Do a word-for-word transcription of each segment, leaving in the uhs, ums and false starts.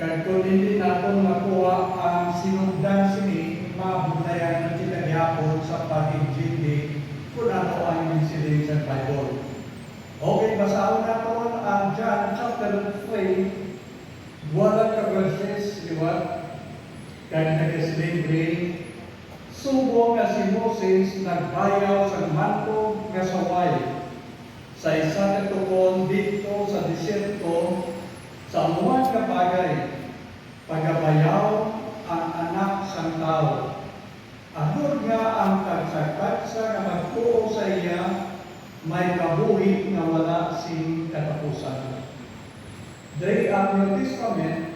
Kag kon indi naton makuha ang sinugdan sini, mabudlayan man kita gihapon sa pag-intindi kon ano ang ginsiling sa Bible. Okay, basahon naton ang John chapter three, walo ka verses liwat, kag nagasiling diri, "Subong nga si Moses nagbayaw sang manlog nga saway sa isa ka tukon didto sa desierto, sa amo man nga bagay, pagabayawon ang Anak sang Tawo, agod nga ang tagsatagsa nga magtuo sa iya may kabuhi nga wala sing katapusan." Diri ang New Testament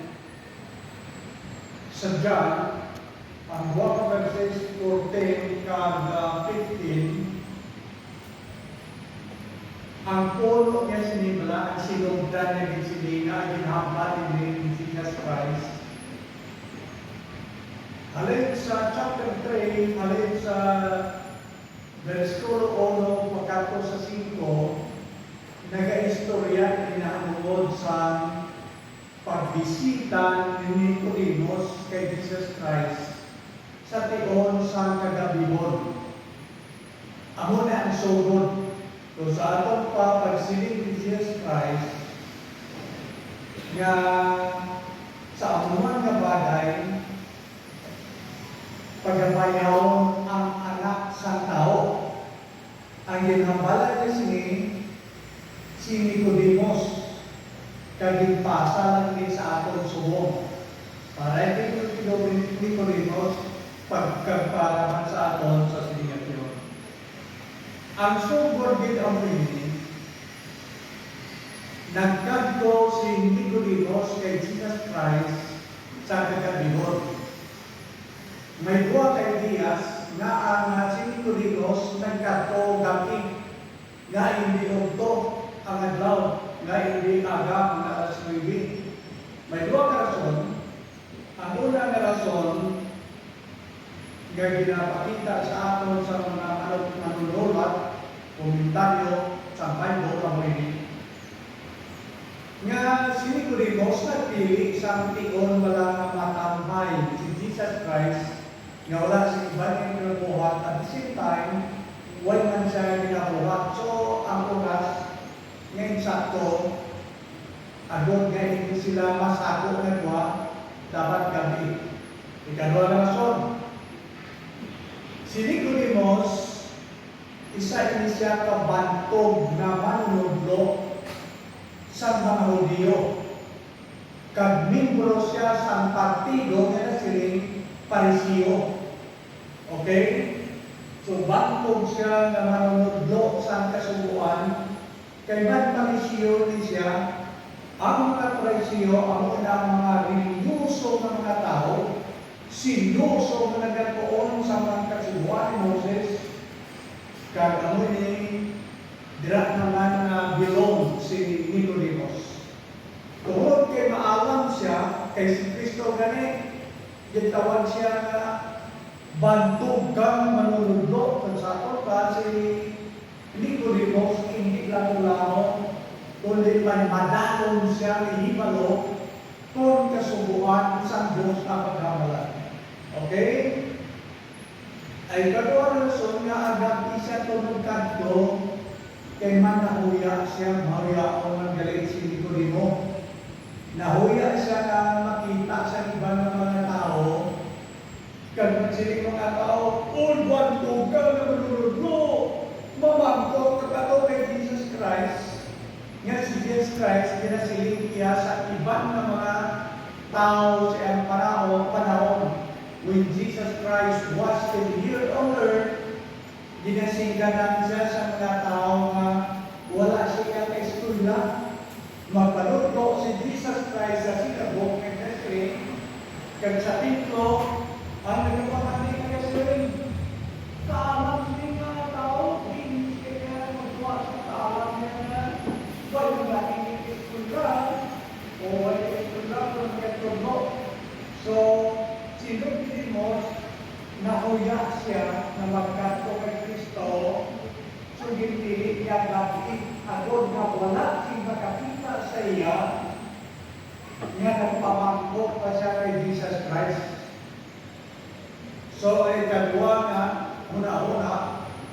sa John, ang duha ka verses fourteen kag, ah, fifteen, ang puno niya sini bala ang sinugdan nga ginsiling nga ginhambal ni Jesus Christ. Halin sa chapter three, halin sa bersikulo uno pagkadto sa singko, nagaistorya ini nahanungod sa pagbisita ni Nicodemus kay Jesus Christ sa tion sang kagabihon. Amo na ang sugod. So, sa aton pa pagsiling ni Jesus Christ nga sa amo man nga bagay, pagabayawon ang Anak sang Tawo. Ang ginhambalan niya sini, si Nicodemus, kag ginpasa lang ini sa aton subong. Para kay Nicodemus, pagkagparaman sa aton sa sining nga tion. Ang sugod gid ang ini, nagkadto si Nicodemus kay Jesus Christ sa kagabihon. May duha ka diyas nga ang, ah, si Nicodemus nagkadto gab-i, nga indi udto ang adlaw, nga indi aga nga alas nuebe. May duha ka rason. Ang una nga rason nga ginapakita sa aton sa mga manu-, manunulat, komentaryo sa Bible, amo ini, nga si Nicodemus nagpili sang tion bala nga matambay si Jesus Christ nga wala sing iban nga ginabuhat, at the same time, way man siya ginabuhat. So, ang oras nga insakto, agod nga hindi sila masako nga duha, dapat gab-i. Ikadua nga rason, si Nicodemus, isa ini sia ka bantog nga manunodlo sang mga Hudiyo, kag membro sia sang partido nga nasiling Pariseo. Okay? So, bantog sia nga manunodlo sang Kasugoan, kay man Pariseo ni sia. Ang mga Pariseo amo na ang mga relihiyoso nga mga tawo, seloso nga nagatuon sa mga kasugoan ni Moses, kag amo ini dira naman nga belong si Nicodemus. Tungod kay maalam sia kay si Cristo gani, gintawag sia nga bantog kang manunodlo. Kung sa aton pa, si Nicodemus, hindi lang lamang, kundi may madalom siya nga hibalo kon Kasugoan sang Dios ang paghambalan. Okay? Ay, kadua nga rason nga agak siya to nagkadto, kay man nahuya siya, mahuyaon man gali si Nicodemo. Nahuya siya nga makita sa iban nga mga tawo, kag nagsiling mga tawo, "Uy, bantog ka nga manunodlo, mamangkot ka pa to kay Jesus Christ." Nga si Jesus Christ ginasiling iya sa iban nga mga tawo sa iyang panahon, panahon, when Jesus Christ was still here on earth, ginasingganan siya sa mga tawo nga wala siya ka-eskwela. Magpanudlo si Jesus Christ sa sinagog nga Nazarene, kag sa templo, ang nagapamati nagasiling, "Kaalam sini nga tawo, diin kaya magkuha sa kaalam niya nga way man ini eskwela, o way eskwela kon nagtudlo." So, si Nicodemus, nahuya siya nga magkadto kay Cristo, so ginpili niya gab-i, agod nga wala sing makakita sa iya nga nagpamangko pa siya kay Jesus Christ. So, ang ikadua nga hunahuna,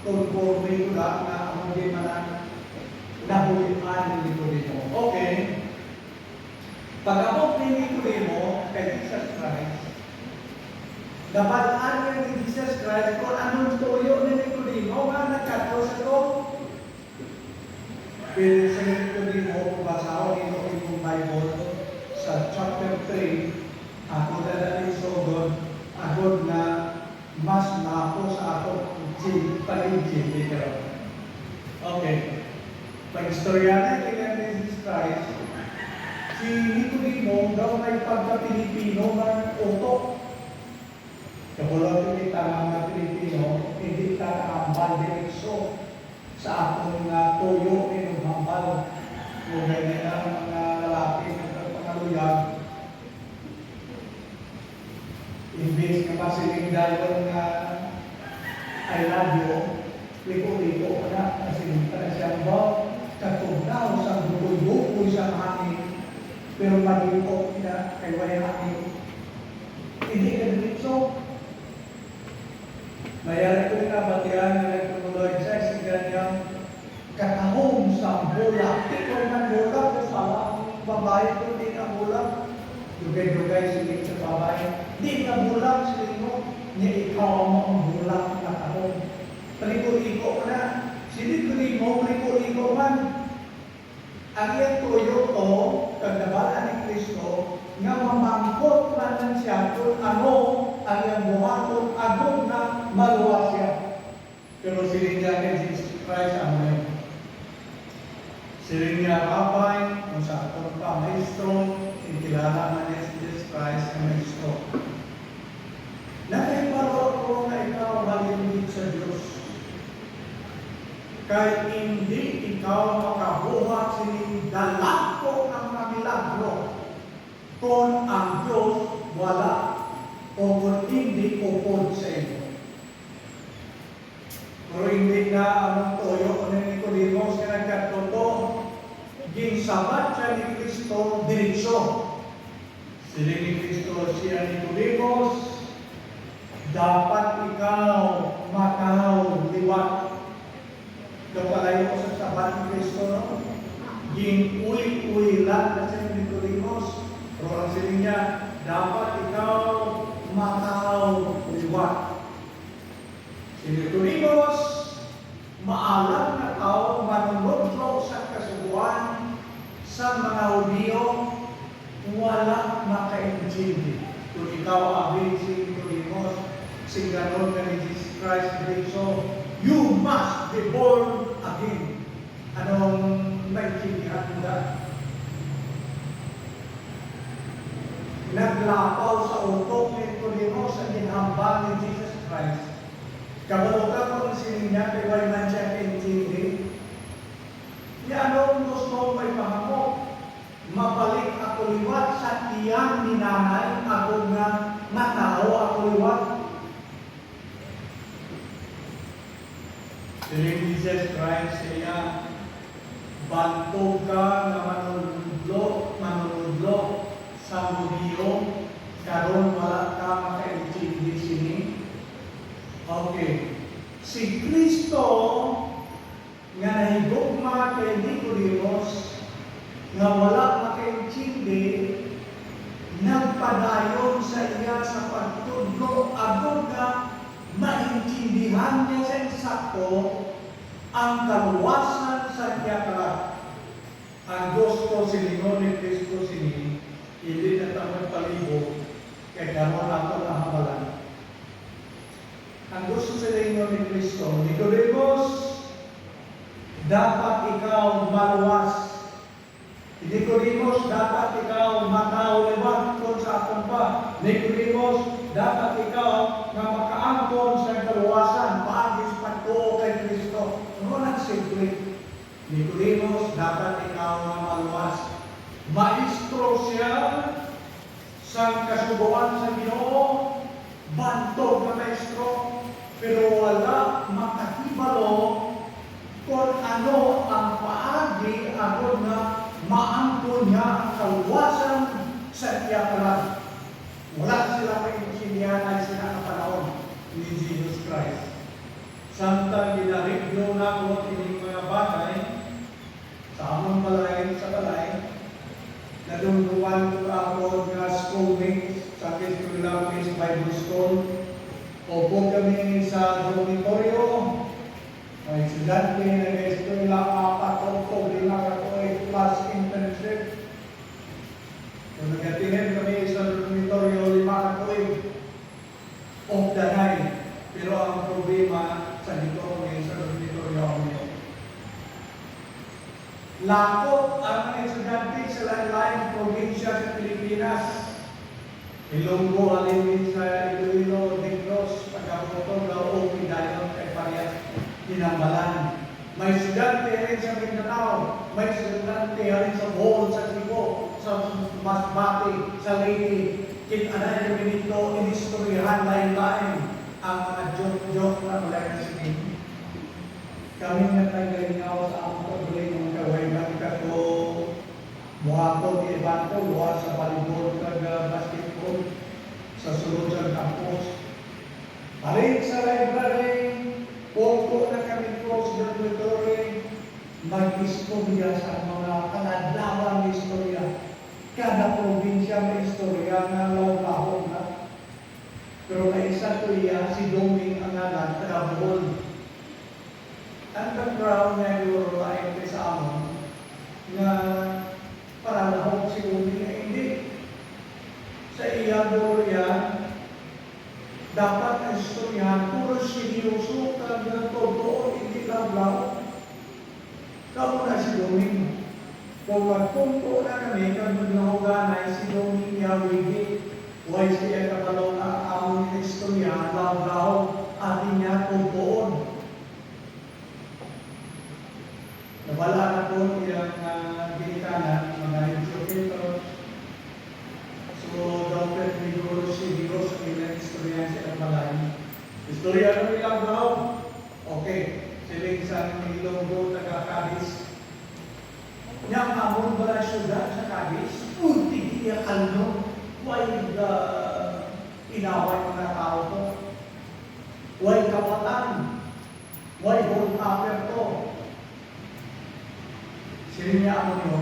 conforme ko na nga amo di man ang nabuhian ni Nicodemo. Okay. Pag-abot ni Nicodemo kay Jesus Christ, nabal-an niya ni Jesus Christ kung anong tuyo ni Nicodemo nga nagkadto sa to. Pero sa Nicodemo, kung basahon ninyo inyong Bible sa chapter three, ako na dali sugod, agod nga mas mapo sa ato, Jim, pag-Jim, ikaw. Okay. Pag-istorya na kay Jesus Christ, si Nicodemo daw may pagka-Pilipino nga utok. Kabalo kita nga mga Pilipino, hindi ta kahambal diretso sa aton nga tuyo inuhambal. O ganyan ang mga lalaki nga pangaluyag. Imbis nga masiling dayon nga, "I love you," liko-liko pa na, masiling pa na siya, "Ba, katugnaw sa bukoy-bukoy sa hangin, pero malipot na kay way hangin." Hindi ka diretso. Mayari ko nabatian nga nagtumuloy siya sa ganyang katahom sa bulak. Di ko man bulak, sa ang babae ko di na bulak. Dugay-dugay, sige sa babae. Di na bulak, sige mo. Niya ikaw ang maong bulak na katahom. Paliko-liko ko na. Sige ko di mo, paliko-liko man. Ang iyang tuyo to, kag nabal-an ni Cristo, nga mamangkot man lang siya kung ano ang iyang buhaton agod nga maluwas siya. Pero siling niya kay Jesus Christ, "Amen." Siling niya, "Rabbi," kung sa aton pa, "Maestro," kinkilala man niya si Jesus Christ nga Maestro. "Nakahibalo ako nga ikaw halin gid sa Dios, kay indi ikaw makabuhat sining dalagko nga mga milagro kon ang Dios wala o kon indi upod sa imo." Pero hindi na ang tuyo ni Nicodemus nga nagkadto. Ginsabat siya ni Cristo diretso. Siling ni Cristo, "Sia Nicodemus, dapat ikaw makaw liwat." Daw palayo sa sabat ni Cristo, no? Gin-uy-uy lang na si Nicodemus. Pero ang siling niya, "Dapat ikaw makaw liwat." Si Nicodemus, maalam nga tawo, manunodlo sa Kasugoan sang mga Hudiyo, wala makaintindi. Kung ikaw, abi, si Nicodemus, singganon ka ni Jesus Christ diretso, "You must be born again." Anong maintindihan mo na? Naglapaw sa utok ni Nicodemus ang ginhambal ni Jesus Christ. Kabalo ka kung siling niya kay way man siya kaintindi? Di ano ang gusto mo ipahambal? Mabalik ako liwat sa tiyan ni nanay, ako nga matawo ako liwat? Siling ni Jesus Christ sa iya, "Bantog ka nga manunodlo, manunodlo sa Hudiyo, karon wala ka makaintindi sini?" Okay. Si Cristo nga nahigugma kay Nicodemus, nga wala makaintindi, nagpadayon sa iya sa pagtudlo agod nga maintindihan niya sa insakto ang kaluwasan sa iya kalag. Ang gusto silingon ni Cristo sini, hindi na ta magpalibog, kay karon ato na hamalan. Ang gusto silingon ni Cristo, "Nicodemus, dapat ikaw maluwas. Nicodemus, dapat ikaw matawo liwat kon sa akon pa. Nicodemus, dapat ikaw nga makaangkon sa kaluwasan paagi sa pagtuo kay Cristo." Ano nang simple? Nicodemus, dapat ikaw nga maluwas. Maestro siya sang Kasugoan sa Ginoo, bantog nga maestro, pero wala makahibalo kon ano ang paagi agod nga maangkon niya ang kaluwasan sa iya kalag. Wala sila maintindihan sa sina nga panahon ni Jesus Christ. Samtang ginareglo nako ining mga bagay, sa amon balay, sa balay, nadungguan ko ako nga schoolmates sa Cristo Relantes Bible School. Upod kami sa dormitoryo, may estudyante nag-eskwela, apat o lima ka tuig plus internship. Kung nagatingin kami sa dormitoryo, lima ka tuig, off the night. Pero ang problema, sa dito kami sa dormitoryo, ang lakop ang mga estudyante sa lain-lain probinsya sa Pilipinas. Ilonggo, halin din sa Iloilo, Negros, pagkabutong daw, okay dayon kay parehas kinambalan. May estudyante rin sa Mindanao, may estudyante rin sa Bohol, sa Cebu, sa Masbate, sa Leyte. Kit-anay kami dito, inistoryahan lain-lain ang mga joke-joke na wala na sige. Kami nga naglingaw sa among problema, kay way man ka ko buhaton ni Ivanto, luwas sa volleyball kag, ah, basketball sa sulod sa campus. Palit sa library, pungko na kami ko sa dormitory, mag-istorya sa mga kaladlawan nga istorya. Kada probinsya may istorya nga lawlawon na. Pero may isa ko iya, si Doming ang ngalan, taga Bohol. Ang background niya, siguro, lain kay sa amon, nga paralahok si Umi, nga hindi. Sa iya, siguro, iya, dapat ang istoryahan, puro seryoso, kag totoo, hindi lawlaw. Kamo na si Doming. Kung magpungko na kami, kag maglahuganay, si Doming iya wigi. Way siya kabalo nga amon istoryahan, lawlaw, ati niya, totoo. Nabal-an na ko iyang, ah, ginikanan, mga educator. So, daw pwede ni Doro si Dios ang ilang istorya sa ilang balay. Istorya na nila, bro. Okay. Siling sang Ilonggo, taga Cadiz. Nya, ang amon bala syudad sa Cadiz, ulti iya kalno. Way, ah, inaway mga tao ko. Way kawatan. Way, whole copper to. Siling niya, amo niyo,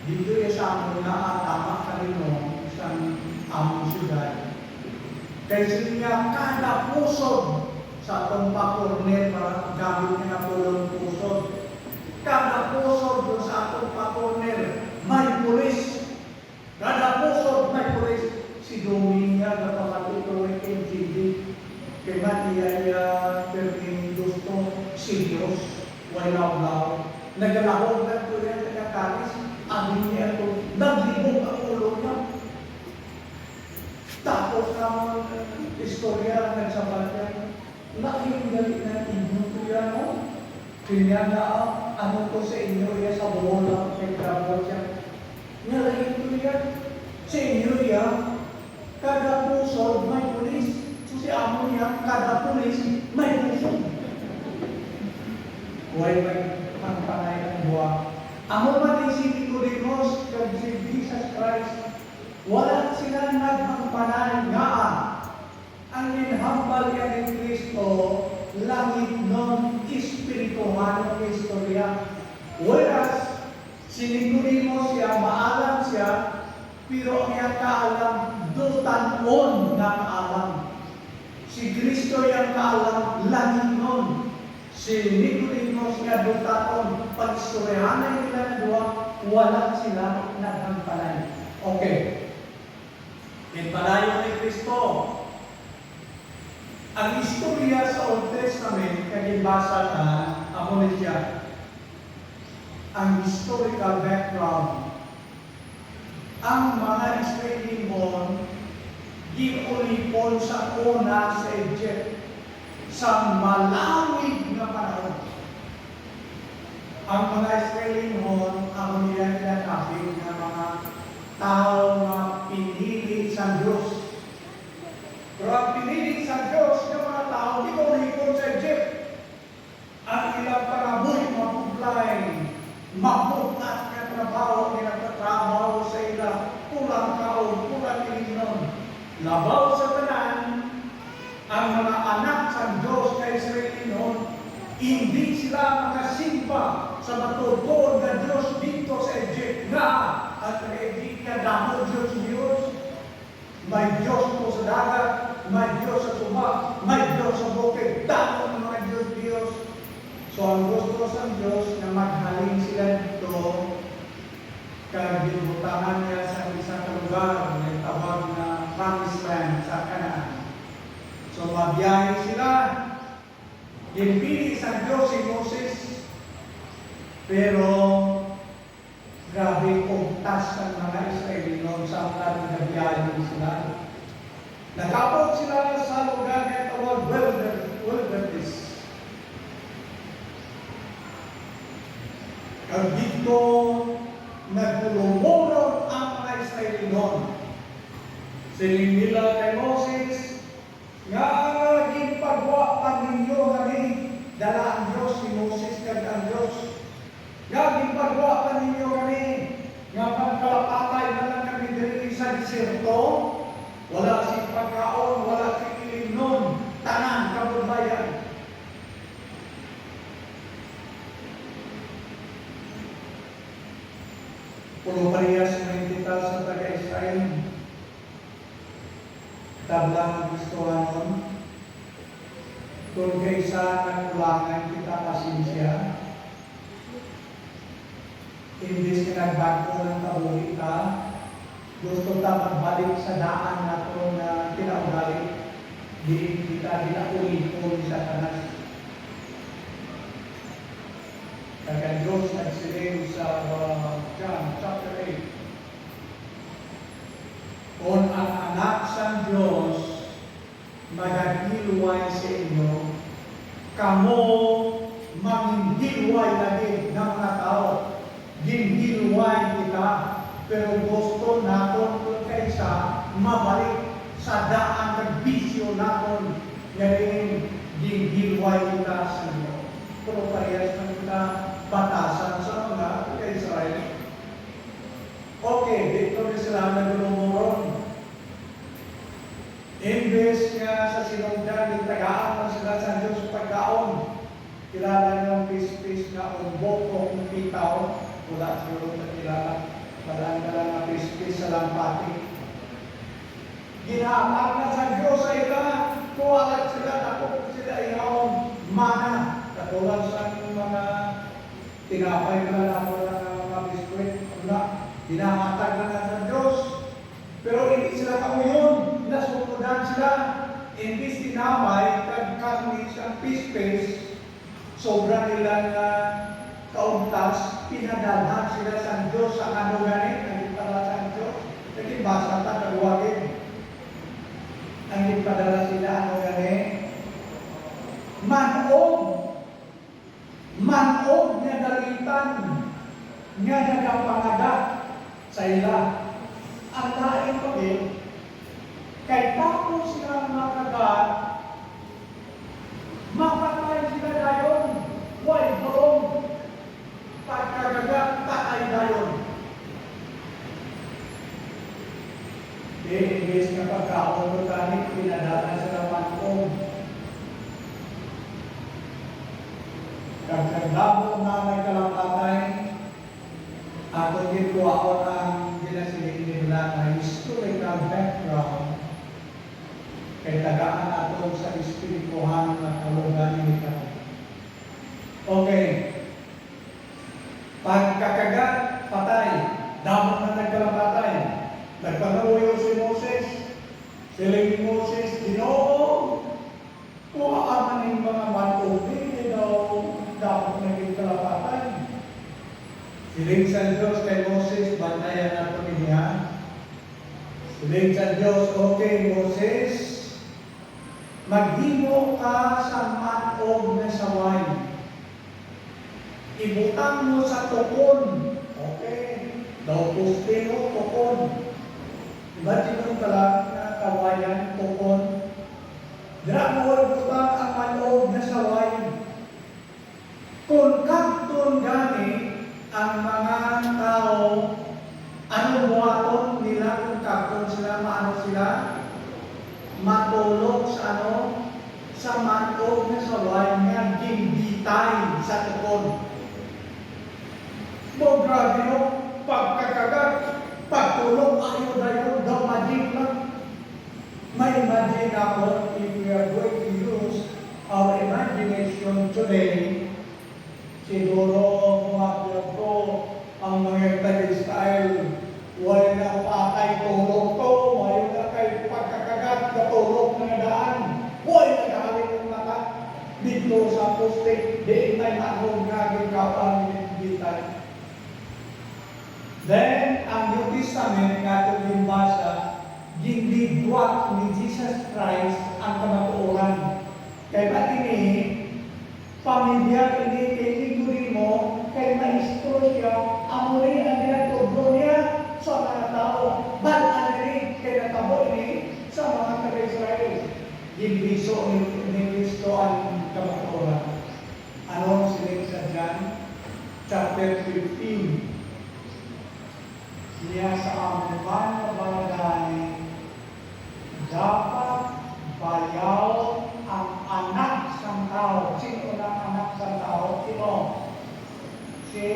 dito ya sa amon nga, ah, tama ka rin, no, sa among syudad. Kay siling niya, kada pusod sa atong pa-corner, para gamit niya nga pulong pusod. Kada pusod dun sa atong pa-corner, may pulis. Kada pusod may pulis, si Doming nga nagapamati, pero way kaintindi. Kay man iya, iya pirmi gusto, si Dios, way lawlaw. Nagalahog na to yan, taga Cadiz, abi niya to, naglibog ang ulo niya. Tapos naman, istorya, nagsabat niya. Lain gali na inyo to yan, no? Kanya na, ah, ano to sa inyo iya sa Bohol, ah, kay Bravo siya. Nga lain to iya. Sa inyo iya, kada pusod may pulis. So, si amo niya, kada pulis may pusod. Way may pangpanay ang buwa. Amo man ni si Nicodemus kag si Jesus Christ, wala sila nagpangpanay nga, ah, ang ginhambal niya ni Cristo, langitnon, espirituhanon nga istorya. Whereas, si Nicodemus siya, maalam siya, pero ang iyang kaalam, dutan-on nga kaalam. Si Cristo iyang kaalam, langitnon. Si Nicodemus nga dutan-on, pag-istoryahanay nila nga duha, wala sila naghambal. Okay. Ginpadayon ni Cristo. Ang istorya sa Old Testament nga ginbasa ta, amo ni siya. Ang historical background. Ang mga Israelinhon gin-ulipon sa una sa Egypt, sa malawig nga panahon. Ang mga Israelinhon, amo nila ginakapit nga mga tawo nga pinili sang Dios. Pero ang pinili sang Dios nga mga tawo, di maulipon sa Egypt. Ang ilang pangabuhi mapudlay, mapud-at nga trabaho ang ilang trabaho sa ila, pulang kaon, pulang ilimnon. About sa tanan, ang mga anak sang Dios nga Israelinon, indi sila makasimba sa matuod-tuod nga Dios didto sa Egypt, nga ang taga-Egypt kadamo Dios-dios. May Dios mo sa dagat, may Dios sa suba, may Dios sa bukid, damo nga mga dios-dios. So, ang gusto sang Dios nga maghalin sila didto, kag ginbutangan niya sa isa ka lugar nga tawag nga Promised Land sa Canaan. So, mabiyahe sila. Ginpili sang Dios si Moses, pero grabe, kugtas ang mga Israelinon samtang nagabiyahe sila. Nakaabot sila sa lugar nga tawag wilder-, wilderness. Kag didto nagkulumuron ang mga Israelinon. Siling nila kay Moses, "Ngaa ginpagwa pa ninyo kami?" Dala ang Dios ni Moses kag ang Dios. "Ngaa ginpagwa pa ninyo kami nga magkalapatay na lang kami diri sa desierto? Wala sing pagkaon, wala sing ilimnon, tanan kabudlayan." Pulo parehas man kita sa taga-Israel. Tablang Kristohanon, kon kaisa nakulangan kita pasensya, imbis nga nagbag-o ang kabuhi ta, gusto ta magbalik sa daan naton nga kinaugali, diin kita ginaulipon ni Satanas. Kag ang Dios nagsiling sa, uh, John chapter eight, "Kon ang Anak sang Dios magahilway sa inyo, kamo manginhilway na gid nga mga tawo. Ginhilway kita, pero gusto naton kon kaisa mabalik sa daan kag bisyo naton nga diin ginhilway kita sa inyo." Pero parehas man kita batasan sa mga taga-Israel. Okay, didto na sila nagulumuron. Imbes nga sa sinugdan, gitagaan man sila sa Dios pagkaon. Kilala niyo ang pispis nga umbok o kung pitaw? Wala siguro nakilala. Balaan ka lang nga pispis sa lampati. Ginhatag na sa Dios sa ila. Kuha lang sila, dako sila ihawon. Mana. Katulad sa mga tinapay nga namo nga mga biskwit. Wala. Ginahatag na lang sa Dios. Pero hindi sila kauyon, nasunodan sila. Imbis tinapay kag karne sang pispis, sobra nila nga kaugtas, pinadalhan sila sang Dios sa ano gani, ang ginpadala sang Dios. Lagi basa ta, taguwagin. Ang ginpadala sila, ano gani? Man-og. Man-og nga dalitan nga nagapangagat sa ila. Ang lain pa gid, kay tapos sila makagat, mapatay sila dayon, way bulong. Pagkakagat, patay dayon. Di, imbis nga pagkaon ko tani, pinadala sila man-og. Kag kag damo na may kalapatay, aton ginkuhaon ang ginasiling nila nga historical background, kay tagaan aton sa espirituhan nga kalugaringon. Okay. Pagkakagat, patay. Damo na nagkalapatay. Nagpangamuyo si Moses. Siling ni Moses, "Ginoo, kuhaa man ning mga man-og ni, kay daw damo na gid kalapatay." Siling sa Dios kay Moses, bantayan nato ini, ha. Siling sa Dios, "Okay, Moses, maghimo ka sa man-og nga saway. Ibutang mo sa tukon." Okay. Daw poste mo, tukon. Imagine mo pala nga kawayan, tukon. Dira mo ibutang ang man-og nga saway. Kon kabton gani ang mga tawo, ano buhaton nila kon kabton sila? Maano sila? Matulog sa ano? Sa man-og nga saway nga ginbitay sa tukod. Mo, grabe, no? Pagkakagat, pagtulog, ayo dayon, daw magic lang. May imagine ako, if we are going to use our imagination today, siguro, mga ko, ang mga tag-style, wala na pa kay tulog to, wala na kay pagkakagat, natulog na nga daan. Wala na kahalit ang mata dito sa poste, di may manog nga gikawan ni Bitay. Then, ang New Testament nga atong ginbasa, ginligwak ni Jesus Christ ang kamatuoran. Kay ba ini, pamilyar ini kay Nicodemo, kay maestro siya, amo ni ang ginatudlo niya sa mga tawo. Bal-an ini kay natabo ini sa mga taga-Israel. Ginliso ni, ni Cristo ang kamatuoran. Ano ang siling sa John chapter fifteen? Niya sa amo man nga bagay, dapat bayawon ang Anak sang Tawo. Sino na ang Anak sang Tawo? Sino? Si,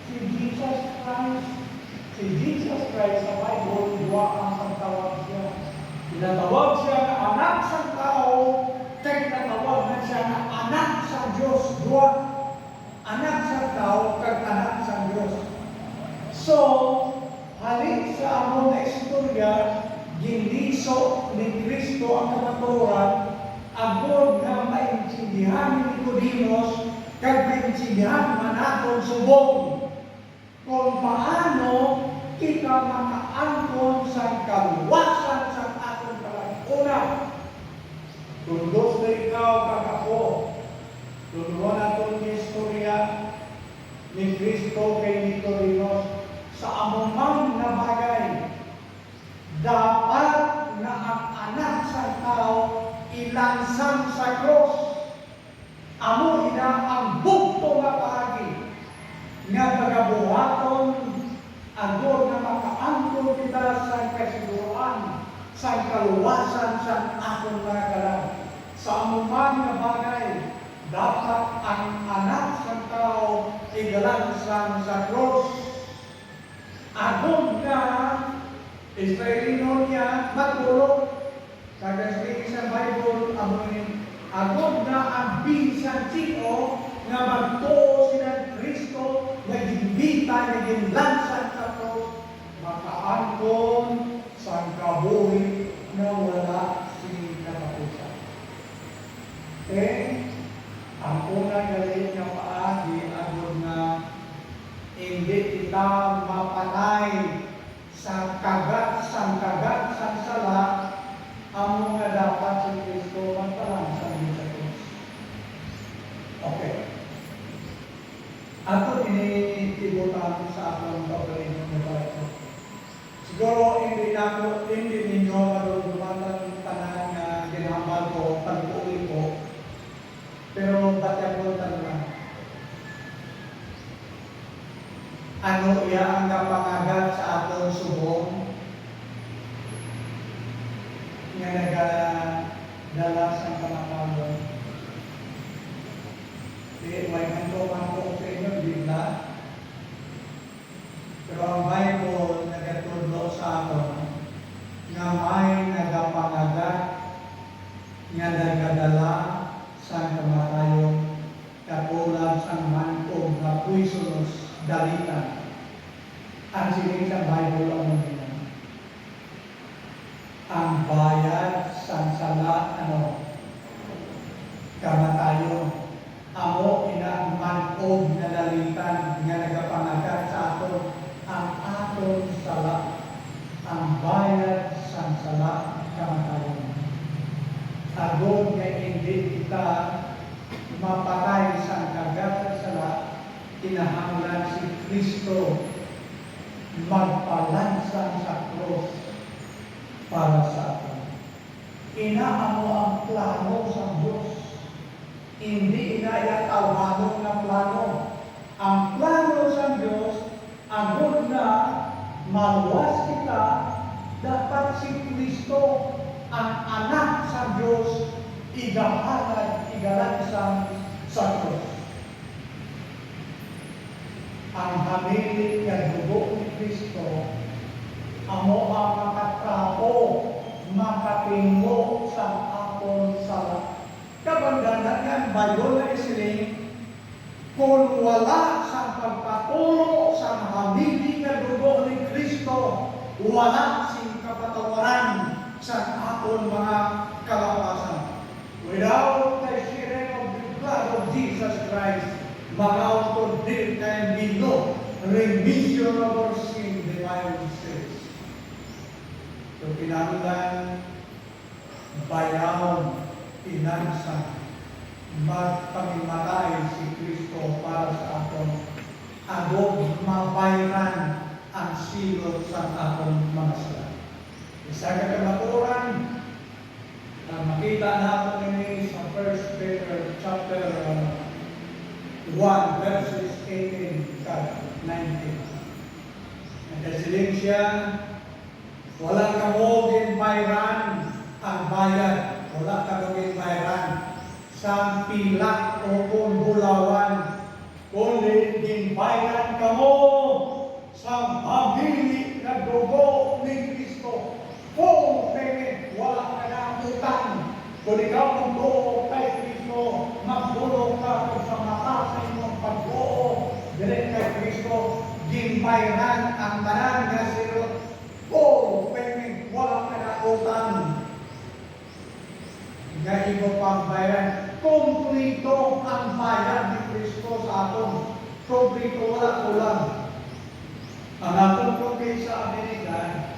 si Jesus Christ. Si Jesus Christ sa Bible, duha ang pagtawag siya. Ginatawag siya nga Anak sang Tawo, kag ginatawag man siya nga Anak sang Dios. Duha. Anak sang Tawo kag Anak sang Dios. So, hali sa amon nga istorya, ginliso ni Cristo ang kamatuoran agod nga maintindihan ni Nicodemus kag maintindihan man naton subong kon paano kita makaangkon sang kaluwasan sang aton kalag-unan. Kon gusto ikaw kag ako, tundoon naton ang istorya ni Cristo kay Nicodemus sa amo man nga bagay. Dapat nga ang Anak sang Tawo ilansang sa krus. Amo ina ang bugtong nga paagi nga pagabuhaton agod nga makaangkon kita sang kasiguruan sang kaluwasan sang aton mga kalag. Sa amo man nga bagay, dapat ang Anak sang Tawo igalansang sa krus. Agod nga Israelino niya matulog. Kag ang siling sa Bible, amo ini, agod nga ang bisan sin-o nga magtuo sina Cristo nga ginbitay, nga ginlansang sa krus, makaangkon sang kabuhi nga wala sing katapusan. Okay? Ang una gali nga paagi, agod nga indi kita mapatay sa kagat, sang kagat sang sala, amo nga dapat si Cristo magpalansang gid sa krus. Okay. Ato ini ibutang sa aton kaugalingon nga balay. Siguro, hindi nako, hindi ninyo madumduman ang tanan nga ginhambal ko pagpuuli ko, pero batyakon ta lang. Ano iya ang napangagat sa aton subong nga nagadala sang kamatayon? Di, way man ko, man ko sa inyo, di ba? Pero ang Bible nagatudlo sa aton nga may nagapangagat nga nagadala sang kamatayon, katulad sang man-og nga poisonous dalitan. Ang siling sa Bible amo niya, ang bayad sang sala, ano, kamatayon. Amo ina ang man-og nga dalitan nga nagapangagat sa aton, ang aton sala, ang bayad sang sala, kamatayon. Agod nga indi kita mapatay sang kagat sa sala, kinahanglan si Cristo magpalansang sa krus para sa aton. Ina amo ang plano sang Dios. Indi ina iya tawhanon nga plano. Ang plano sang Dios, agod nga maluwas kita, Dapat si Cristo, ang Anak sang Dios, igahalad, igalansang sa krus. Ang hamili nga dugo ni Cristo amo ang makatrapo, makatinlo sa aton sala. Kabangdanan nga ang Bible nagasiling, kon wala sang pagpatulo sang hamili nga dugo ni Cristo, wala sing kapatawaran sa aton mga kalapasan. Without the shedding of the blood of Jesus Christ, makautod there can be no remission of our sin, the Bible says. So, kinahanglan bayawon, ilansang, magpamimatay si Cristo para sa aton, agod mabayran ang silot sa aton mga sala. Isa ka kamatuoran, ang makita nato ini sa First Peter chapter, uh, one, verses eighteen kag nineteen. Nagasiling siya, "Wala kamo ginbayran ang bayad, wala kamo ginbayran sang pilak o kon bulawan, kundi ginbayran kamo sang hamili nga dugo ni Cristo." Full payment, wala ka na utang. Kon ikaw magtuo kay Cristo, magdulong ka kag sa mata sa imong pagtuo diri kay Cristo, ginbayran ang tanan nga sirot. Full payment, wala ka na utang nga imo pang bayran. Kompleto ang bayad ni Cristo sa aton. Kompleto, wala kulang. Ang aton pagkisa Amerika,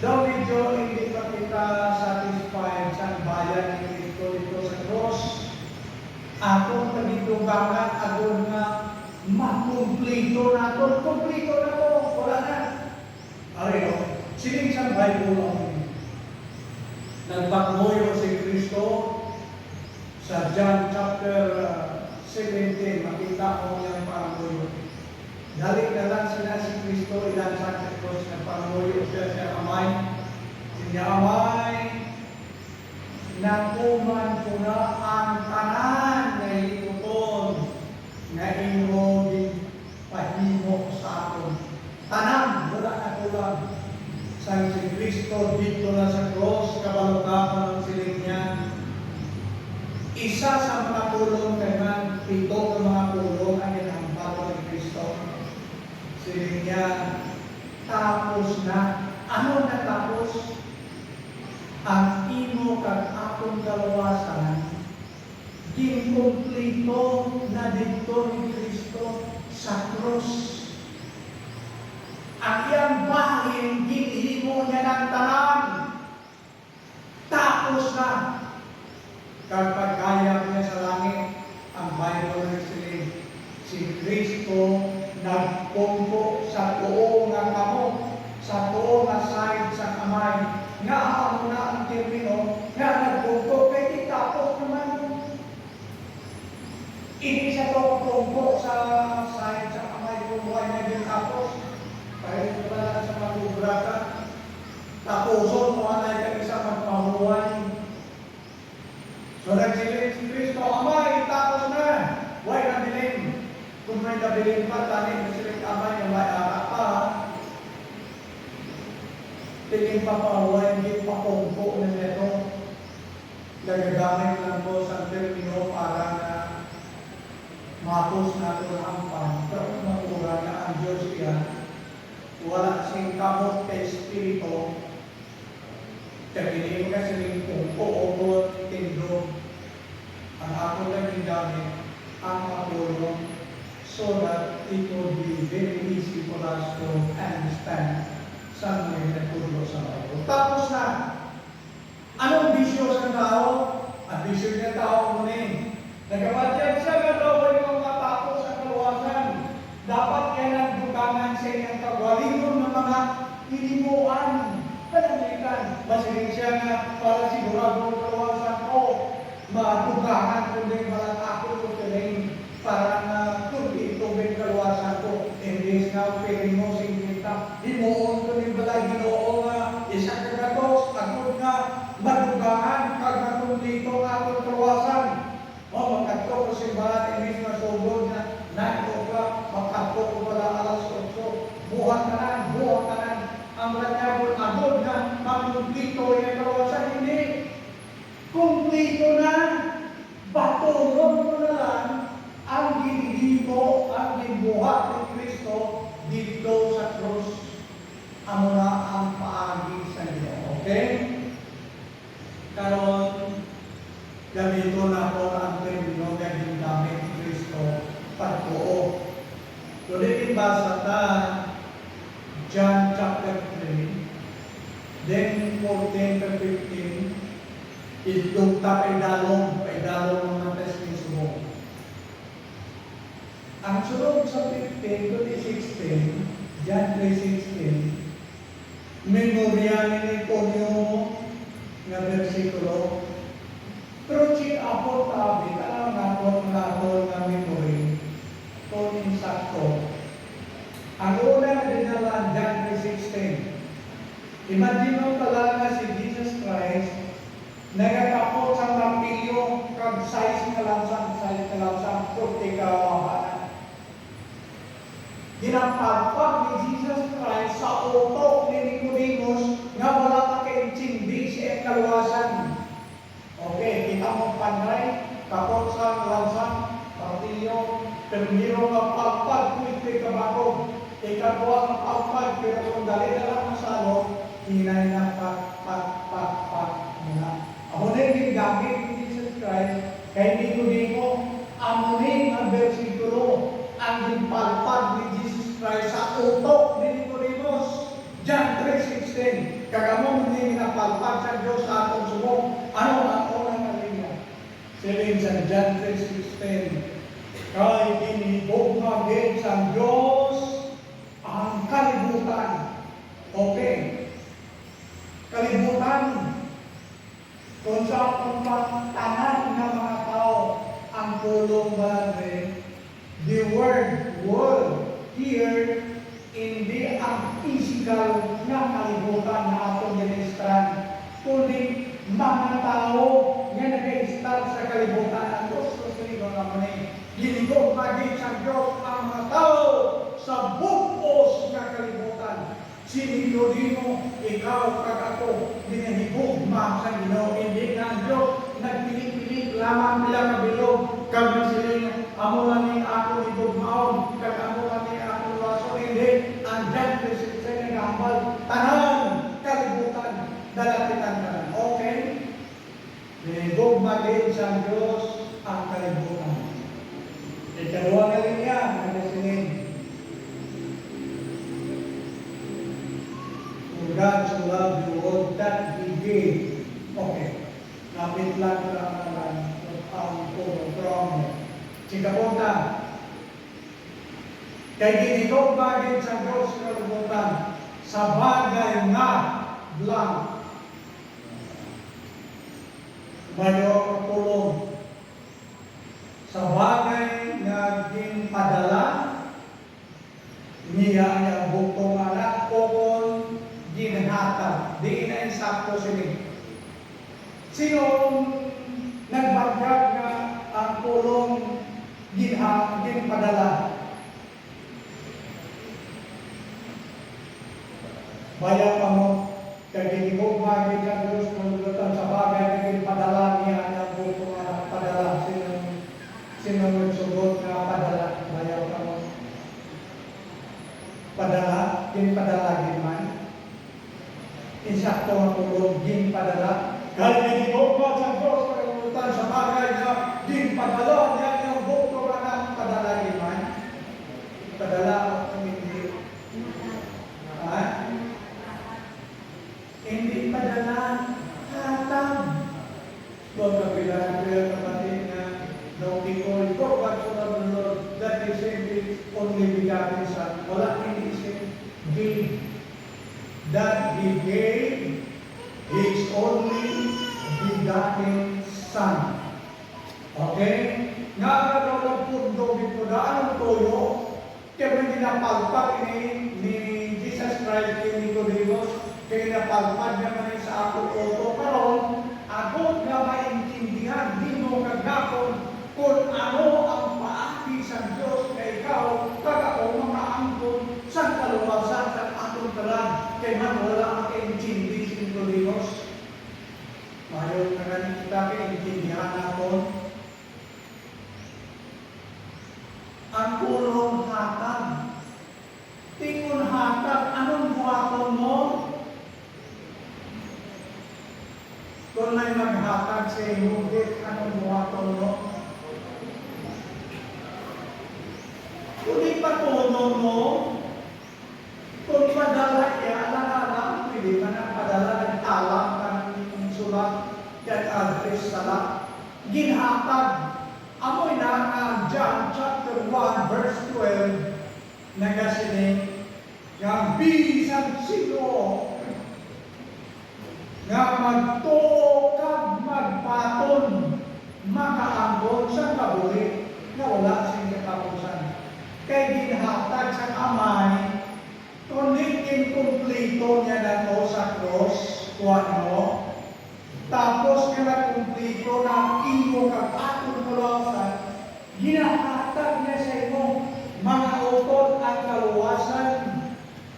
daw medyo hindi pa kita satisfied sa bayad ni Cristo dito sa cross. Aton pagitubangan agod nga makumplito naton. Kumplito na to. Wala na. Ari, no? Siling sang Bible ang nagpangamuyo si Cristo sa John chapter, uh, seventeen, makita mo niyang pangamuyo. Dali na lang sila si Cristo ilang sa Cristo, nagpangamuyo siya sa Amay. Siya, "Amay, natuman ko na ang tanan nga hiuton nga imo ginpahimo sa akon. Tanan, wala na kulang." Sang si Cristo dito na sa cross, kabalo ka kung ang siling niya, isa sa mga pulong, kay man pito ka mga pulong ang ginhambal ni Cristo. Siling niya, "Tapos na." Ano natapos? Ang imo kag akon kaluwasan ginkumpleto na didto ni Cristo sa krus. Ang iyang bahin ginhimo niya ng tanan. Tapos na. Kag pagkayab niya sa langit, ang Bible nagsiling, si Cristo nagpungko sa tuo nga kamot, sa tuo nga side sang Amay. Nga amo na ang termino nga nagpungko, kay di tapos naman. Ini sa to pungko sa side sang Amay, kung wala niya gintapos, kay wala sa mag-obra ka. Tapuson mo anay kag isa magpahuway. So, nagsiling si Cristo, "Amay, tapos na." Way nabilin. Kung may nabilin pa, tani, nagsiling, "Amay, nga may ara pa." Tingin pa pa, way, hindi pa pungko na nito. Nagagamit lang ko sa termino para nga mapos nato na ang pan. Pero kung makuha na ang Diyos iya, wala sing kamot kay Espiritu, kag hindi mo kasi ning pungko o tindog. Ang ako lang gingamit, ang Apollo, so that it would be very easy for us to understand sa mga nagtudlo sa Bible. Tapos na, anong bisyo sa tao? Ang bisyo niya tao mo ni. Nagabatyag siya nga daw ay makatapos ang kaluwasan. Dapat yan ang dugangan sa iyang kagwalingon ng mga hinimuan. Pananglitan, masiling siya nga para sigurado ang kaluwasan ko. Madugangan ko din balat ako yung piling para nga kundi itong may kaluwasan ko. Imbis nga piling mo singkwenta, himuon ko din balat Ginoo nga Ito na, batunon mo na lang ang ginhimo, ang ginbuhat ni Cristo didto sa krus. Amo na ang paagi sa Ginoo. Okay? Karon, gamiton naton ang termino nga gingamit ni Cristo pagtuo. Kung di basa ta John chapter three, then fourteen to fifteen, idugta pa idalom, pa idalom ang mga testing subong. Ang sulod sa fifteen to sixteen, John three sixteen, memorya ni Antonio nga bersikulo. Pero check up ta abi, tanaw naton, naton nga memory kung insakto. Ang una nga dinala, John three sixteen. Imagine mo pala nga si Jesus Christ nagatapot sa martilyo kag sais ka lansang, sais ka lansang, forty ka haba na. Ginapalpag ni Jesus Christ sa utok ni Nicodemus nga wala makaintindi sa iyang kaluwasan. Okay, kita mo panday, tapot sang lansang, martilyo, primero nga palpag, pwede ka bakog. Ikadwa nga palpag, pero kung dali na lang masalog, hinay na pak, pak, pak, pak, muna. Amo na yung ginagamit ni Jesus Christ kay Nicodemo. Amo ni nga bersikulo ang ginpalpag ni Jesus Christ sa utok ni Nicodemus. John three sixteen, kag amo man ni ginapalpag sang Dios sa aton subong. Ano ang una nga linya? Siling sa John three sixteen, kay ginhigugma gid sang Dios ang kalibutan. Okay. Kalibutan. Kung sa akon pa, tanan nga mga tawo ang pulong, balaod, the word world here, hindi ang physical nga kalibutan nga aton gina-estar, kundi mga tawo nga nag-estar sa kalibutan. Ang gusto sa libro nga mo ni, ginigugma gid sang Dios ang mga tawo sa bug-os nga kalibutan. Si Nicodemo, ikaw kag ako, ginahigugma sa Ginoo, hindi nga ang Dios nagpili-pili lamang pila ka bilog, kag nagsiling, "Amo lang ni akon higugmaon, kag amo lang ni akon luwason." Hindi, ang John three sixteen nagahambal, tanan kalibutan, dala kita tanan. Okay? Ginhigugma gid sang Dios ang kalibutan. Ikadua nga linya, nagasiling, "For God so loved the world that He gave." Okay. Napit lang sa ang ang puro promo. Sikapunta. Kay ginhigugma gid sang Dios ang kalibutan sa bagay nga blank. May duha ka pulong. Sa bagay nga ginpadala niya ang iyang bugtong nga anak, ukon ginhatag, diin na insakto sini. Sino ang nagbatyag nga ang pulong ginha-, ginpadala? Bayaw kamo, kay ginhigugma gid ang Dios ang kalibutan sa bagay nga ginpadala niya ang bugtong nga anak. Padala, sino, sino nagsugot nga padala? Bayaw kamo. Padala, ginpadala gid man. Insakto nga pulong, ginpadala. Kay ginhigugma sang Dios ang kalibutan sa bagay nga ginpadala niya ang bugtong nga anak. Padala gid man. Padala o hindi? Ha? Hindi padala, hatag. Kung kapila ang prayer kapatid nga, "No, people, go back to the Lord, that He sent His only begotten Son." Wala, hindi siya gave. That He gave His only begotten Son. Okay? Nga, ano daw ang pundo dito? Daan ang tuyo. Kaya may ginapalpag ini ni Jesus Christ kay Nicodemus, kay ginapalpag niya man sa akon utok. Karon, agod nga maintindihan nimo kag nakon kung ano ang paagi sang Dios nga ikaw kag ako makaangkon sang kaluwasan sang aton kalag, kay man wala makaintindi si Nicodemus. Maayo na gani kita Kaintindihan naton ang pulong hatag. Tingon hatag, anong buhaton mo? Kung may maghatag sa imo gift, anong buhaton mo? Kung ipatunon mo, kung padala iya, alang-alang, pwede man ang padala ng talang, kanang imong sulat, kag address sala. Ginhatag. Amo na nga ang John chapter one, verse twelve, nagasiling nga bisan sino nga magtuo kag magbaton makaangkon sang kabuhi nga wala sing katapusan. Kay ginhatag sang Amay, kundi ginkumpleto niya na to sa krus, kuwano? Tapos nga nakumpleto na ang imo kag akon kaluwasan, ginahatag niya sa imo, mga utod, ang kaluwasan.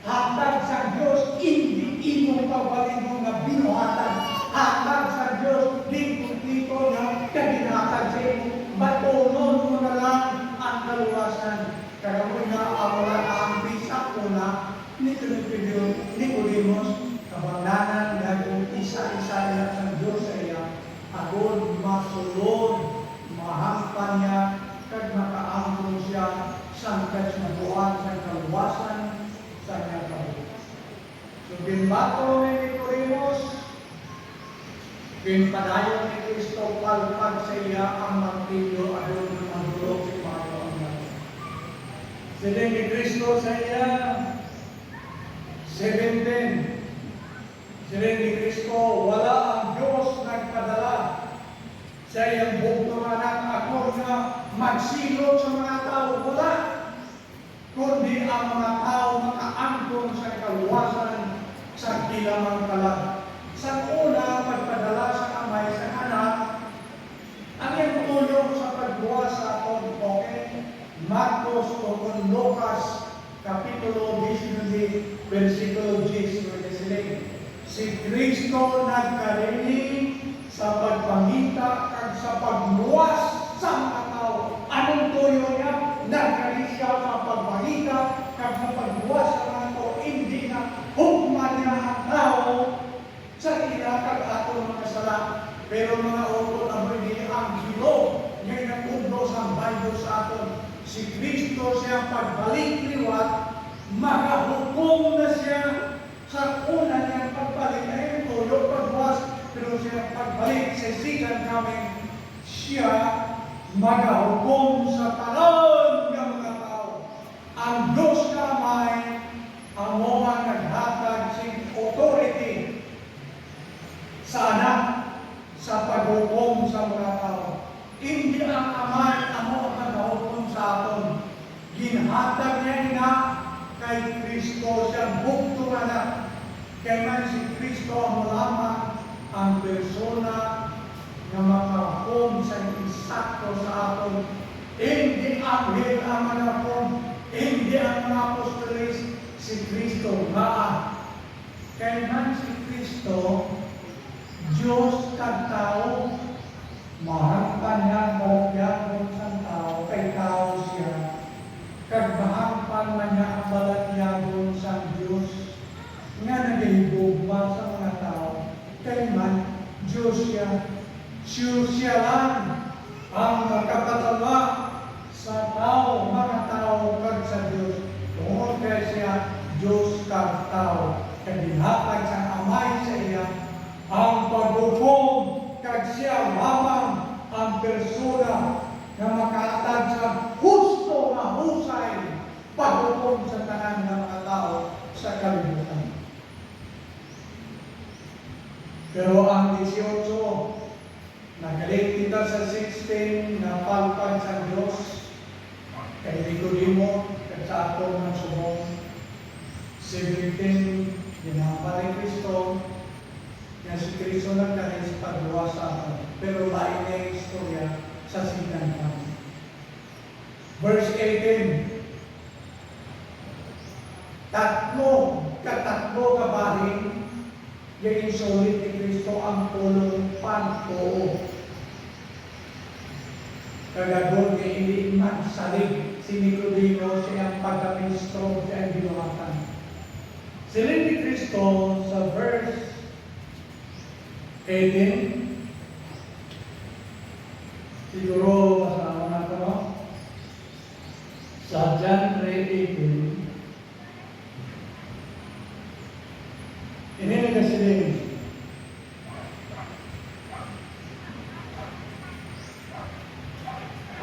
Hatag sang Dios, indi imo pagbalingon nga binuhatan. Hatag sang Dios, ginkumpleto niya, kag ginhatag sa imo. Batunon mo na lang ang kaluwasan. Kag amo nga, amo lang ang bisag una ni Nicodemus, Nicodemus, kabangdanan nga kung isa-isa ina sang Dios sa iya, agod masulod, mahangpan niya, kag makaangkon siya sang kasnabuan sang kaluwasan sa iya kabuhi. So, ginbaton ni Nicodemus, ginpadayon ni Cristo palpag sa iya ang martilyo, agod nga madulok si Pablo ang langit. Siling ni Cristo sa iya, seventeen, siling ni Cristo, wala ang Dios nagpadala sa iyang bugtong Anak agod nga magsilot sa mga tawo. Wala. Kundi ang mga tawo makaangkon sa kaluwasan sa ila mga kalag. Sa una, pagpadala sa Amay sa Anak, ang iyang tuyo sa pagbuas sa aton, okay? Marcos o kon Lucas, Kapitulo diecinuebe, bersikulo diez, nagasiling, si Cristo nagkarini sa pagpangita kag sa pagluwas sa mga tawo. Anong tuyo niya? Nagkari siya sa pagpangita kag sa pagluwas sa mga tawo. Indi na hukman niya ang tawo sa ila kag aton mga sala. Pero, mga utod, amo ini ang bilog nga ginatudlo sang Bible sa aton. Si Cristo, siya pagbalik liwat, magahukom na siya. Sa una niyang pagbalik, ay ang tuyo pagluwas, pero sa iyang pagbalik sa second coming, siya magahukom sa tanan nga mga tawo. Ang Dios nga Amay amo ang naghatag sing authority sa Anak sa paghukom sa mga tawo. Indi ang Amay amo ang nagahukom sa aton. Ginhatag niya ina kay Cristo, siya bugtong Anak. Kay man si Cristo amo lamang ang persona nga makahukom sa insakto sa aton. Indi anghel ang manahukom, indi ang mga apostoles, si Cristo. Ngaa? Kay man si Cristo, Dios kag tawo, mahangpan niya ang balatyagon sang tawo, kay tawo sia, kag mahangpan man niya ang balatyagon sang Dios nga nagahigugma sa mga tawo, kay man Dios sia. Siya, sia lang ang makapatalwa sa tawo, mga tawo, kag sa Dios, tungod kay sia Dios kag tawo, kag ginhatag sang Amay sa iya ang paghukom, kag sia lamang ang persona nga makahatag sa husto nga husay paghukom sa tanan nga mga tawo sa kalibutan. Pero ang dieciocho, nagalit kita sa sixteen nga palpag sa Dios kay Nicodemo, kag sa aton nga subong, seventeen, ginhambal ni Cristo nga si Cristo nagkari sa pagluwas sa aton. Pero lain na ang istorya sa second coming. Verse eighteen, tatlo, katatlo ka bahin nga ginsulit ni Cristo. Kristo ang pulong pagtuo. Kag agod nga indi magsalig si Nicodemo sa iyang pagkamistro sa iyang binuhatan. Siling ni Cristo sa verse eighteen, siguro basahon nato, no? Sa John three eighteen, ini nagasiling,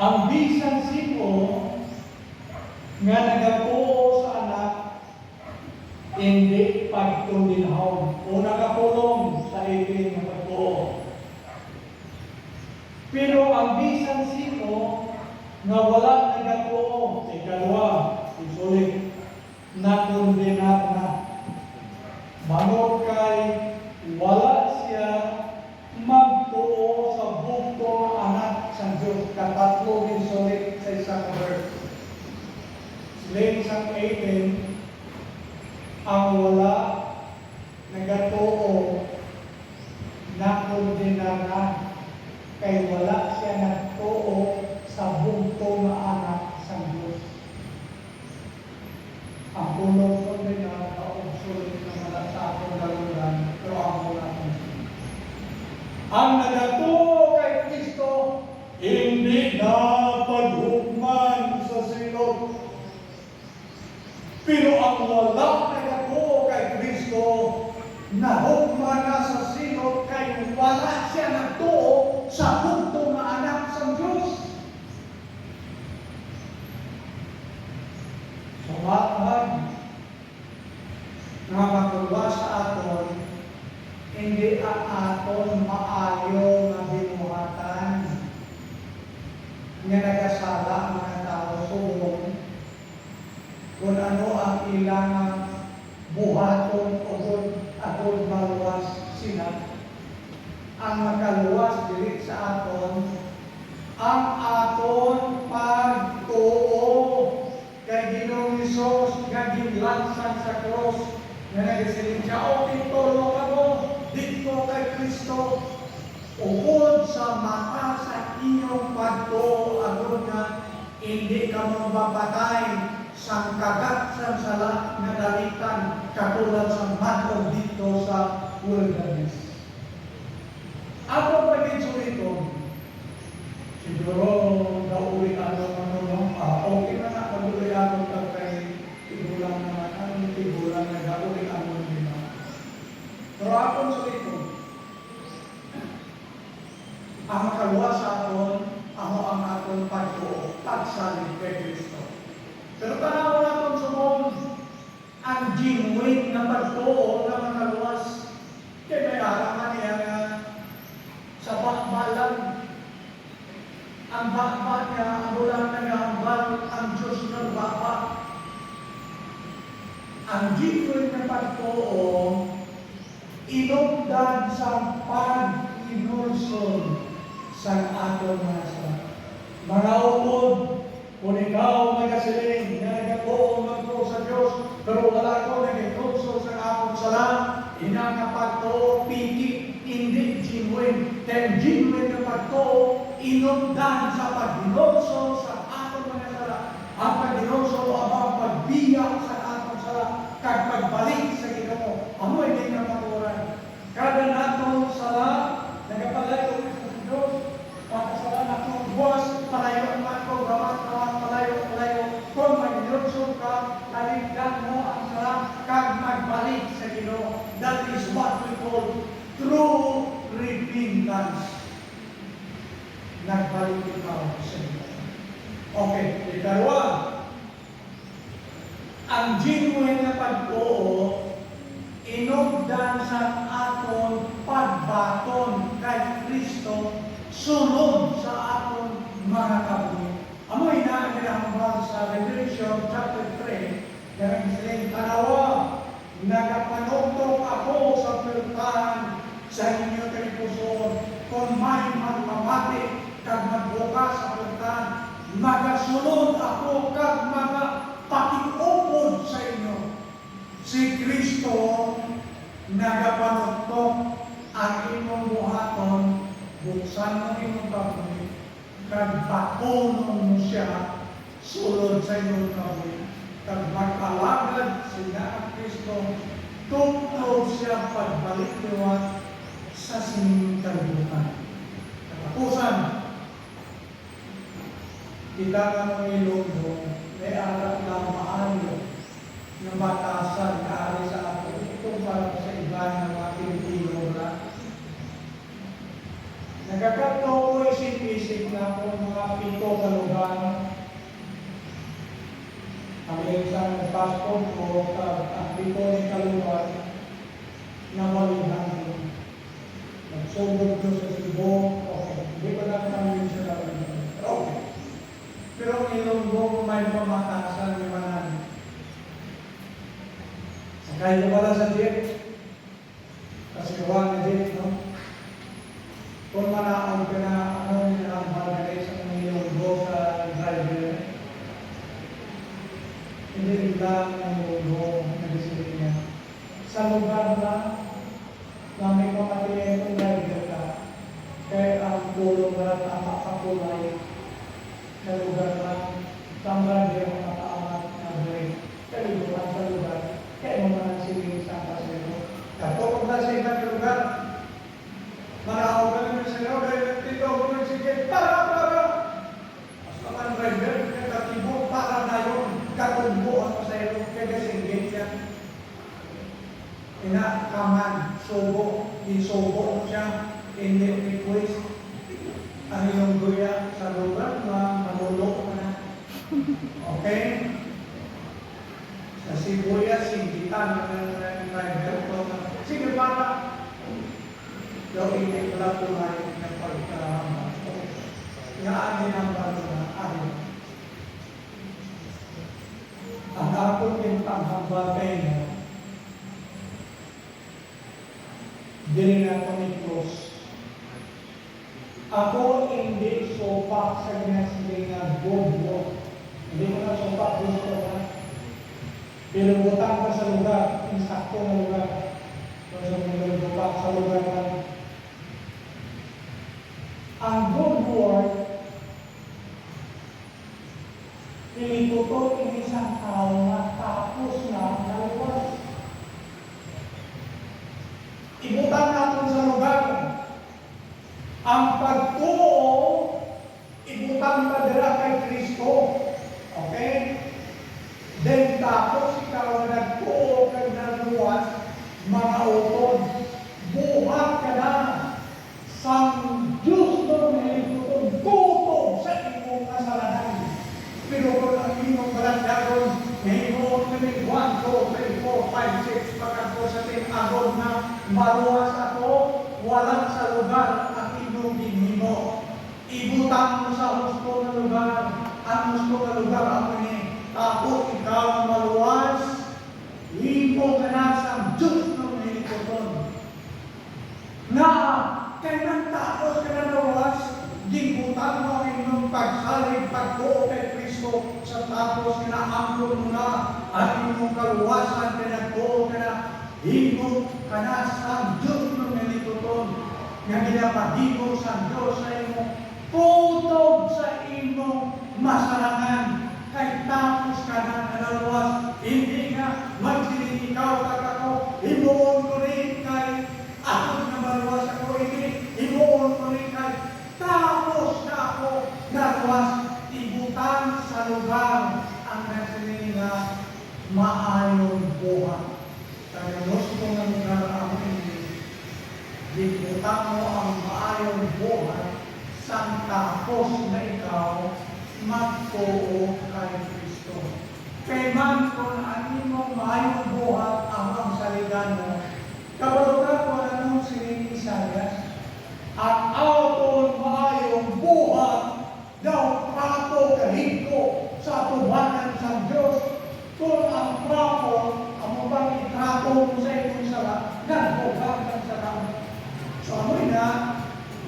"Ang bisan sin-o nga nagatuo sa Anak, indi pagkondenahon." Una ka pulong sa eighteen nga pagtuo. Pero ang bisan sin-o nga wala nagatuo, ikaduha, isulit, nakondenar na. Bangod kay wala sia magtuo sa bugtong nga Anak sang Dios. Katatlo ginsulit sa isa ka verse. Siling sang eighteen, ang wala nagatuo, nakondenar na, kay wala sia nagtuo sa bugtong nga Anak sang Dios. Ang pulong kondenar nga obsolete na wala sa aton dalunggan, pero amo na ang, ang nagatuo kay Cristo, hindi na paghukman sa silot. Pero ang wala nagatuo kay Cristo, nahukman na sa silot, kay wala sia nagtuo sa bugtong nga Anak sang Dios. Sa matag nga makaluwas sa aton, hindi ang aton maayo nga binuhatan nga nagasala ang mga tawo subong kon ano ang ila nga buhaton agod, agod maluwas sila. Ang makaluwas diri sa aton, ang aton pagtuo kay Ginoong Hesus nga ginlansang sa krus, nga nagasiling sia, "Okay, tulo kamo didto kay Cristo." Upod sa mata sa inyong pagtuo, agod nga indi kamo mapatay sang kagat sang sala nga dalitan, katulad sang man-og didto sa wilderness. Ato pa gid suliton. Siguro gaulianon man, no? Ah, okay na nga, mag-ulianon ka kay tigulang naman. Ang tigulang nga gaulianon din, no? Pero akon suliton, ang makaluwas sa aton, amo ang aton pagtuo, pagsalig kay Cristo. Pero tan-awon naton subong ang genuine nga pagtuo nga makaluwas. Kay may ara man niya nga sa baba lang. Ang baba niya, amo lang nagahambal, ang Dios nga baba. Ang genuine nga pagtuo, inungdan sang paghinulsol sang aton mga sala. Mga utod, kon ikaw nagasiling nga nagatuo man ko sa Dios, pero wala ko naghinulsol sang akon sala, ina nga pagtuo peke, indi genuine. Kay ang genuine nga pagtuo, inungdan sa paghinulsol sa aton mga sala. Ang paghinulsol amo ang pagbiya sa aton sala kag pagbalik sa Ginoo. Amo ini nga patuoran. Kada naton sala, nagapalayo sa Dios. Pagkasala naton buas, palayo naton, gawat, gawat, palayo, palayo. Kon maghinulsol ka, talikdan mo ang sala kag magbalik sa Ginoo. That is what we call true repentance. Nagbalik ikaw sa Ginoo. Okay, ikarwa, ang genuine nga pagtuo, inugdan sa aton pagbaton kay Cristo sulod sa aton mga kabuhi. Amo ina ang ginahambal sa Revelation chapter three, nga nagsiling, "Tan-awa, nagapanuktok ako sa puwertahan sa inyo tagipusoon. Kon may magpamati kag magbukas sa puwertahan, magasulod ako kag magapakig-upod sa inyo." Si Cristo nagapanuktok, Ang imong buhaton, buksan mo imong kabuhi, kag bakunon mo sia sulod sa imong kabuhi, kag mag-alagad sina ang Cristo, tubtob sia pagbalik liwat sa sining kalibutan. Katapusan, kita nga mga Ilonggo, may ara nga maayo nga batasan nga ari sa ato, ikumpara sa iban nga mga Pilipino na. Nagakadto ko isip-isip nga akong mga pito ka lugar. Ang isang passport ko, kag ang pito ni ka lugar, nabalihan ko. Nagsugod ko sa Cebu. Okay, hindi ko na kami sa Cebu. Okay. Pero ang Ilonggo may pamatasan ni Manang. Sakay ko pala sa jeep. Kasi gawa nga jeep, no? Kung manaog ka na, ano yung nakampal ka sa mga Ilonggo sa driver? Hindi lang ang Ilonggo na gusto niya. Sa lugar na, na may mga tiyempo na ka, kaya ang tulong na tama ka kulay, sa lugar na, tama din ang mataangat na break. Kalibutan sa lugar, kaya mo man ang siling sa pasero. Kato ko na sa ibang lugar, manaog ka ng pasero, kaya nagtindog mo ng sige, para, para! Mas naman driver, kaya katibo, para na yun, katumbo ang pasero, kaya singgit siya. Ina, kaman, subo, isubo mo siya, hindi request. Ang Ilonggo ya sa lugar, ma-, malulok ka na. Okay? Sa sibuyas, singgitan, ang, ang, ang driver, to, sige, para. Daw, hindi pala tunay na pagkahambat. Nga, ang ginambat na, ano? Ang akon yung paghambat kayo, dili na ko ni close. Ako hindi supak sa ginasiling nga good work. Hindi ko na supak gusto na. Pero butang ka sa lugar, insakto nga lugar. Kung sa mga butang sa lugar na, ang good work, Hilikuton ini sang tawo nga tapos na naluwas. Ibutang naton sa lugar ang pagtuo, ibutang pa dira kay Cristo. Okay? Then tapos ikaw nga nagtuo kag naluwas, mga utod, buhat ka na. Sang Dios nga hilikuton kutob sa imong kasalanan. Pero kung ang imong balatyagon, himuon kini one, two, three, four, five, six, pagkadto sa tin-agon nga maluwas ako, wala sa lugar ang imong ginhimo. Ibutang mo sa husto nga lugar, ang husto nga lugar amo ni, tapos ikaw ang maluwas, himo ka na sang Dios nga hilikuton. Nga kay nagtapos ka na naluwas, ginbutang mo ang imong pagsalig, pagtuo kay Cristo, sa tapos nga naangkon mo na ang imong kaluwasan, kay nagtuo ka na, himo ka na sang Dios nga hilikuton, nga ginapahimo sang Dios sa imo kutob sa imong masarangan, kay tapos ka na nga naluwas. Hindi nga magsiling ikaw kag ako, himuon ko ni kay ako nga maluwas ako, hindi, himuon ko ni kay tapos na ako naluwas. Ibutang sa lugar ang nagsiling nga maayong buhat. Kay ang husto nga lugar amo ini, ginbutang mo ang maayong buhat sang tapos na ikaw magtuo kay Cristo. Kay man kon ang imong maayong buhat amo ang saligan mo, kabalo ka kon ano siling ni Isaias, "Ang aton maayong buhat daw trapo kahigko sa atubangan sang Dios." Kon ang trapo amo bang itrapo mo sa imong sala, nagbugang ang sala mo. So, amo na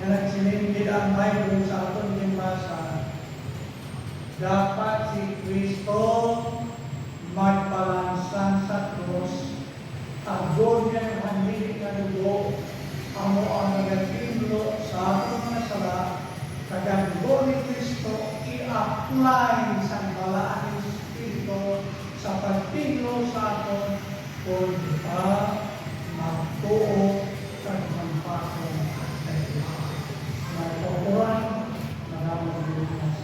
nga nagsiling gid ang Bible sa aton ginbasa, dapat si Cristo magpalansang sa krus. Ang gol niya nga handili nga dugo, amo Lain sang Balaan nga Espiritu sa pagtinlo sa aton, kon kita magtuo kag magbaton kay Dios. May kautoran, madamo ang Dios.